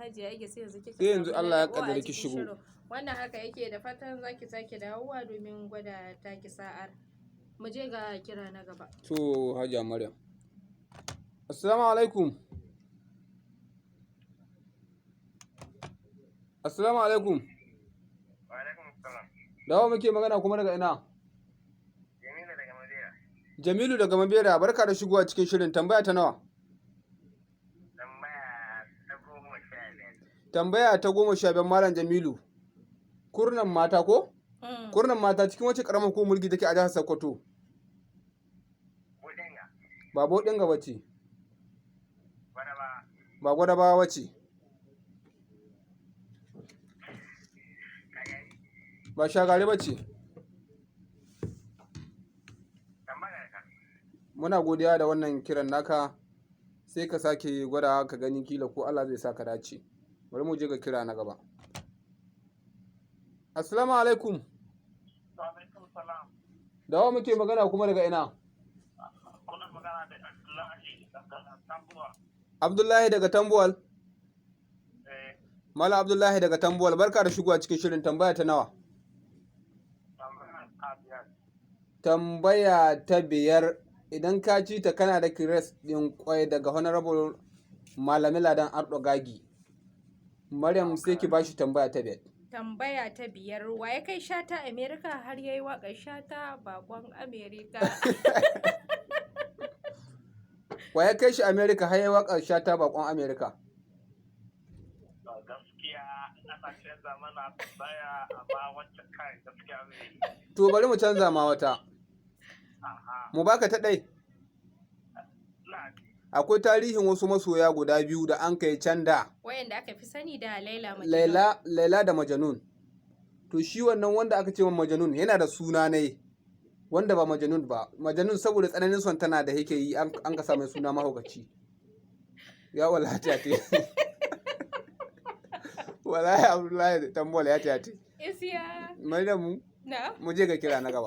Hajiya Ige, sai yanzu kika Sai yanzu samu Allah ya lalaɓo a ƙaddari ki cikin shigo. shirin. Wannan haka yake, da fatan zaki sake dawowa domin gwada taki sa'ar. Mu je ga kira na gaba. To Hajiya Maryam. Assalamu alaikum. Assalamu alaikum. Wa alaikum salam. Dawo muke magana kuma daga ina? Jamilu daga Madera. Jamilu daga Mabera, barka da shigowa cikin shirin. Tambaya ta nawa? Tambaya ta 15. Tambaya ta 15, Malam Jamilu. Kurnan mata ko? Mm. Kurnan mata cikin wace karamar hukumar mulki take a jihar Sokoto? Budenga. Ba Bodinga bace, Gwadaba. ba Gwadabawa bace, Kagari. ba Shagari bace. Tambayar ka. Muna godiya da wannan kiran naka. Sai ka sake gwada ka gani, kila ko Allah zai sa ka dace. Bari mu je ga kira na gaba. Assalamu alaikum. Wa alaikum salam. Da wa muke magana kuma daga ina? Kuna magana da Abdullahi daga Tambuwa. Abdullahi daga Tambuwal. Eh, Malam Abdullahi daga Tambuwal, barka da shigowa cikin shirin. Tambaya ta nawa? tambaya ta 5. Tambaya ta 5, idan ka ci ta kana da kires ɗin kwai daga Honorable Malami Ladan Ardo Gagi. Maryam, sai ki bashi tambaya ta 5. Tambaya ta 5, wa ya kai Shata Amerika har yayi waƙar Shata bakon Amerika? Wa ya kai shi America har ya waƙar Shata bakon America? To gaskiya ana canza mana tambaya, amma wancan kai gaskiya mai. To bari mu canza ma wata. Aha. Mu baka ta ɗai. Na ji. Akwai tarihin wasu masoya guda biyu da an kai can da. Wayanda aka fi sani da Laila Majnun. Laila, Laila da Majanun. To shi wannan wanda aka ce wa Majanun yana da suna ne wanda ba Majanun ba. Majanun saboda tsananin son tana da yake yi an ka sa mai suna mahaukaci. Ya wallahi ta te. Wallahi Abdullahi Tambola ya ta te. Isiya. Maryamu, Na. mu je ga kira na gaba.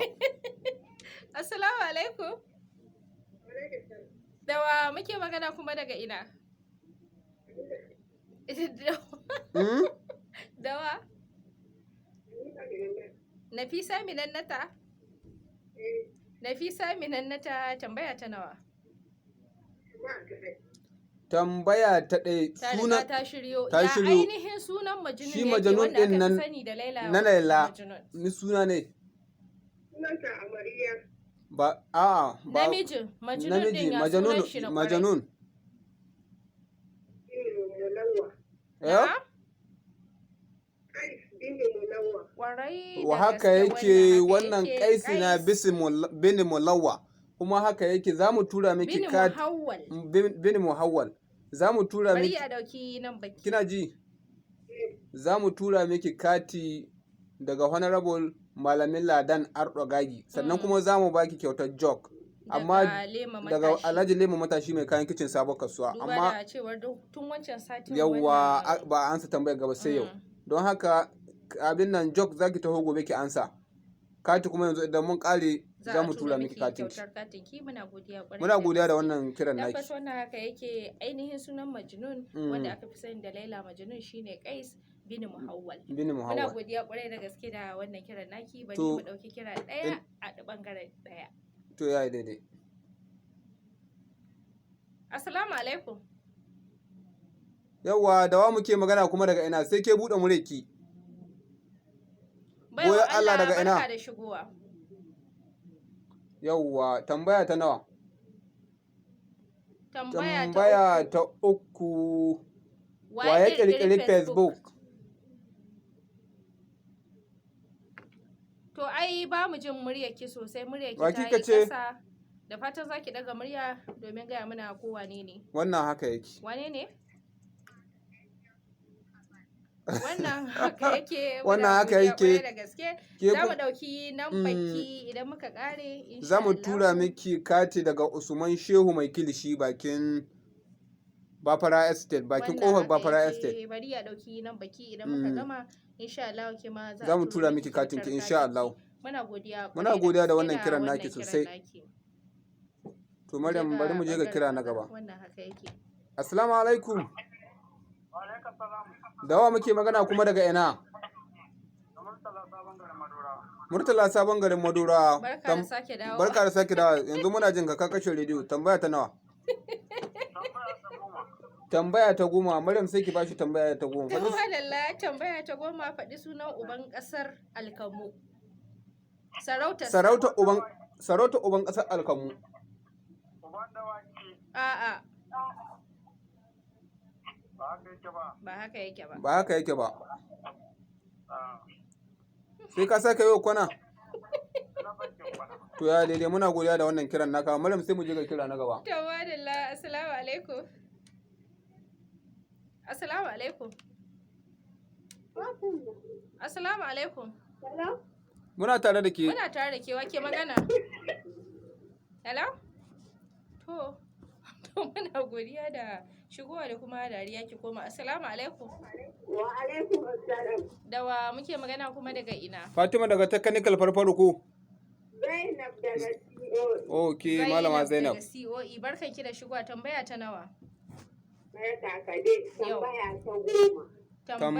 Assalamu alaikum. Da wa muke magana kuma daga ina? Hmm? Dawa? Nafisa Minannata? Nafisa Minannata, tambaya ta nawa? Tambaya ta 1, Ta riga suna ta shiryo. ta Ya shiryo. ainihin sunan Majnun Shi yake Majnun wanda ɗin aka fi nan sani da Laila na Laila. Majnun. Ni suna ne Sunanta Amarya. ba a'a ba Namijin Majnun namiji din ya Majanun sunan shi na kwarai. Majanun. Bin Munawwa. Eh? Na'am? Qais bin Munawwa. Kwarai da Wa haka gaske. yake, wannan yake. Kaisi na Qais bin Mulawa, kuma haka yake, za mu tura miki bin kat Muhawwal. bin Muhawwal, za mu tura Bari miki. a dauki nan baki. Kina ji, za mu tura miki kati daga Honorable Malamin Ladan Ardo Gagi, sannan kuma za mu baki kyautar jog, amma Daga Lema daga Matashi. Alhaji Lema Matashi mai kayan kicin Sabon Kasuwa. Duba Amma da cewar tun wancan satin yawwa wannan ba a ansa tambayar gaba sai yau, don haka abin nan jog zaki taho gobe ki ansa kati, kuma yanzu idan mun kare za a mu tura miki katin ki. kyautar katin ki. Muna godiya kwarai Muna da godiya da gaske. wannan kiran Tabbas naki. wannan haka yake, ainihin sunan Majnun wanda aka fi sani da Laila Majnun shine Qais bin Muhawwal. Bin Muna Muhawwal. godiya kwarai da gaske da wannan kiran naki. Bari To mu dauki kira daya a bangaren daya. To yayi daidai. Assalamu alaikum. Yawwa, da wa muke magana kuma daga ina? Sai ke buɗe mureki. Baiwa Goyon Allah, daga ina? Barka da shigowa. Yawwa, tambaya ta nawa? Tambaya ta Tambaya 3. ta 3, Wa wa ya ya ƙirƙiri Facebook? To ai ba mu jin muryarki sosai, muryarki Wa ta kika yi ce? ƙasa. Da fatan za ki ɗaga murya domin gaya mana ko wane ne. Wannan haka yake. Wane ne? Wannan haka yake. Wannan Muna haka godiya yake. kwarai da gaske. Ke Za mu ɗauki nambar ki idan muka ƙare insha Za mu tura Allahu. miki kati daga Usman Shehu mai kilishi bakin Bafara Estate, bakin Wannan kofar haka Bafara yake. Estate. Bari ya ɗauki nambar ki, idan muka gama insha Allah ke ma za Za a mu turo tura miki miki katin kyautar ki insha katin ki. Allah. Muna godiya Muna kwarai da godiya da gaske wannan da kiran wannan naki kiran sosai. naki. To Maryam, bari mu je ga ɓangaren kira na maza. gaba. Wannan haka yake. Assalamu alaikum. Wa Alaikum salam. Da wa muke magana kuma daga ina? Da Murtala Sabon Garin Madura. Murtala Sabon Garin Madura. Barka da sake dawowa. Barka da sake dawowa. Yanzu muna jin ka, ka kashe rediyo. Tambaya ta nawa? Tambaya ta 10. Tambaya ta 10. Maryam, sai ki bashi tambaya ta 10. To madalla, tambaya ta 10, faɗi sunan uban ƙasar Alkamu. Sarautar. Sarauta uban ƙasar Alkamu. Uban dawaki. A'a, Ba haka yake ba. ba haka yake ba. Ba haka yake ba. Ah, Sai ka sake yau kwana. na bakin kwana. To ya daidai, muna godiya da wannan kiran naka. Maryam, sai mu je ga kira na gaba. To madalla, assalamu alaikum. Assalamu alaikum. Assalamu alaikum. Hello? Muna tare da ke. Muna tare da ke, wake magana? Hello? To muna godiya da shigowa da kuma dariya ki koma. Assalamu alaikum. Wa alaikum assalam. Da wa muke magana kuma daga ina? Fatima daga Technical Farfaro ko? Zainab daga CO. Okay, malama Zainab. Daga COE, barkanki da shigowa, tambaya ta nawa? Barka ka dai. Yau. Tambaya ta 10. Tambaya